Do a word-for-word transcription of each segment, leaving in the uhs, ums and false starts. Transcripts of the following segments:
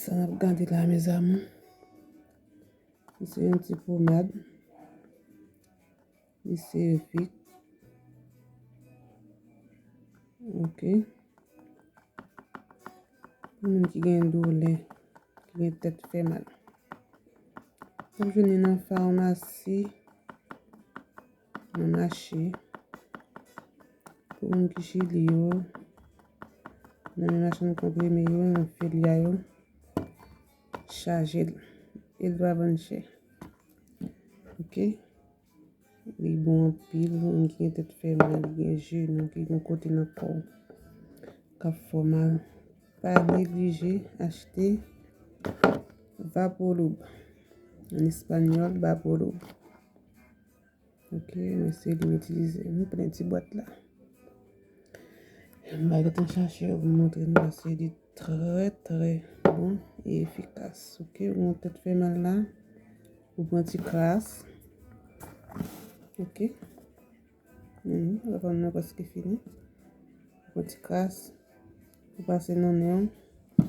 Sa n ap gade la, mes amours. Se yon ti pomad. Li se Vick. Ok. Pou moun ki gen doulè, ki gen tèt fè mal. W ap jwenn li nan famasi, nan mache. Pou moun ki Chili yo, nan men machann konprime yo, nan Felia yo, chaje l. E l pa vann chè. Ok? Li bon anpil, moun ki gen tèt fè mal, ki gen jenou, ki gen kote nan kò w k ap fè w mal. Pa neglije achte Vapolub. An espanyòl, Vapolub. Ok, mwen se li m itilize. M pran ti bwat la. M pa gentan chache yo pou montre nou paske li trè, trè bon e efikas. Ok, ou gen tèt fè mal la, ou pran ti kras. Ok. Mhm, lafanm nan prèske fini. Ou pran ti kras, ou pase nan nen w,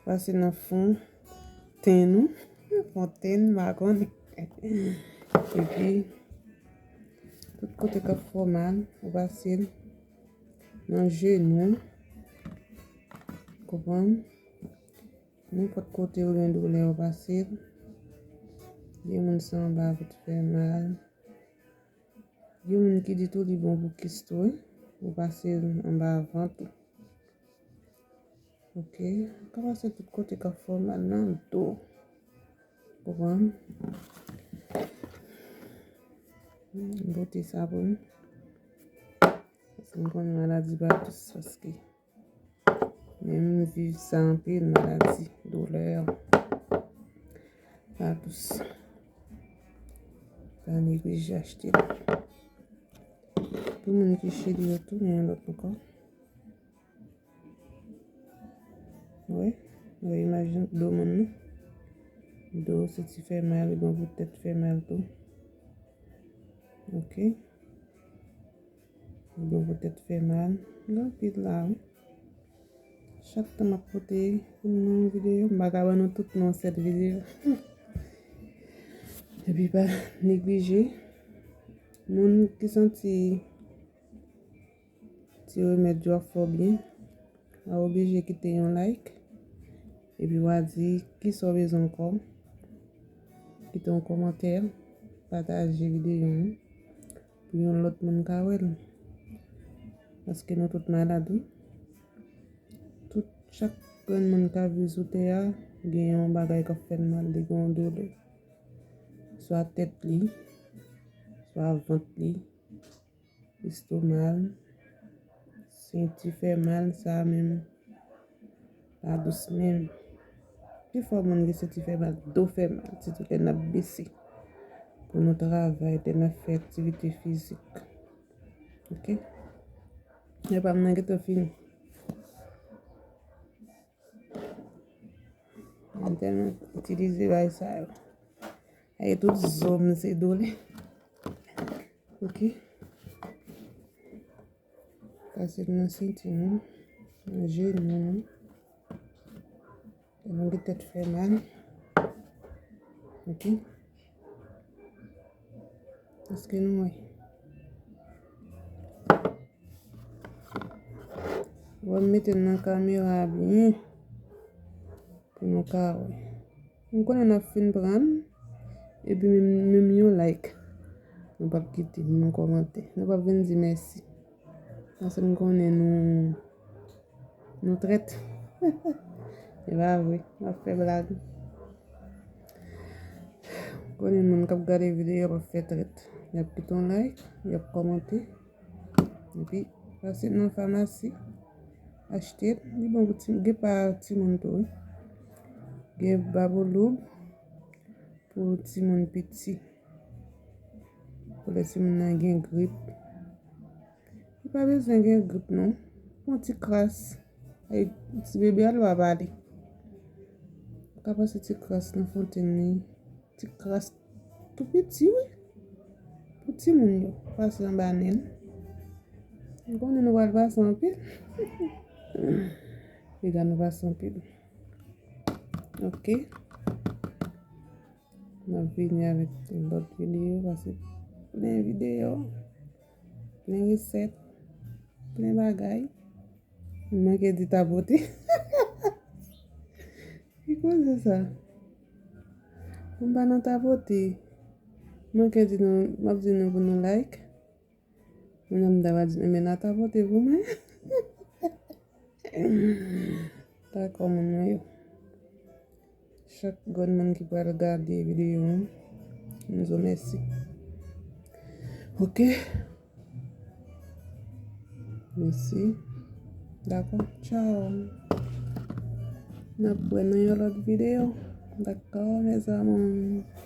pase nan fon ten ou, fon ten, m pa konnen. Epi, tout kote k ap fè w mal, ou pase l nan jenou. Konprann? Nenpòt kote ou gen doulè, ou pase l. Gen moun se anba vant fè mal. Gen moun ki di tou li bon pou kis tou, wi. Ou pase l anba vant ou. Ok. Ou ka pase tout kote k ap fè w mal nan do. Konprann? M pote sa pou nou. Paske m konnen maladi pa dous, paske men m viv sa anpil, maladi, doulè, pa dous. Pa neglije achte l. Pou moun ki Chili yo tou, gen yon lòt ankò. Wi, wi, imajine do moun nan. Do se ti fè mal, li bon pou tèt fè mal tou. Ok. Li bon pou tèt fè mal. Gen anpil la, wi. Chak tan m ap pote pou nou yon videyo, m pa ka ban nou tout nan yon sèl videyo. Epi pa neglije, moun ki santi ti remèd yo ap fè w byen, w a oblije kite yon like. Epi w a di kisa w bezwen ankò. Kite yon kòmantè, pataje videyo an pou yon lòt moun ka wè l. Paske nou tout malad, wi. Tout, chak grenn moun k ap viv sou tè a, gen yon bagay k ap fè l mal, li gen yon doulè. Swa tèt li, swa vant li, estoma l, senti fè mal, sa menm pa dous menm. Pifò moun gen senti fè mal, do fè mal, sitou lè n ap bese pou nou travay, lè n ap fè aktivite fizik. Ok? Lè pa m nan gentan fini. M tèlman itilize bagay sa yo. Ay, tout zo m se doulè. Ok. Pase l nan senti nou, nan jenou nou. Lè nou gen tèt fè mal. Ok. Èske nou wè? Bon, m mete l nan kamera byen pou nou ka wè. M konnen n ap fin pran l, epi menm, menm yon like nou p ap kite, menm yon kòmantè. Nou p ap vin di mèsi. Paske m konnen nou, nou trèt. E pa vre, m ap fè blag. M konnen moun k ap gade videyo p ap fè trèt. Y ap kite yon like, y ap kòmante. Epi, pase nan famasi, achte l. Li bon pou ti, gen pa timoun tou, wi. Gen Baboloub pou timoun piti. Pou lè timoun nan gen grip. Li pa bezwen gen grip, non. Pran ti kras. Ay, ti bebe a dwa pale. Ou ka pase ti kras nan fontenn li. Ti kras tou piti, wi. Pou timoun yo. Pase anba nen l. M konnen nou pral pase anpil. Piga nou pase anpil. Ok. N ap vini avèk yon lòt videyo, paske plen videyo, plen resèt, plen bagay. M manke di tapote. Ki koze sa? M pa nan tapote. M manke di nou, m ap di nou pou nou like. Mwen menm m ta va di, men n a tapote pou mwen. Dakò, moun mwen yo. Chak grenn moun ki pral gade videyo an, m di w mèsi. Ok. Mèsi. Dakò. Tchao. N ap wè nan yon lòt videyo. Dakò, mes amours.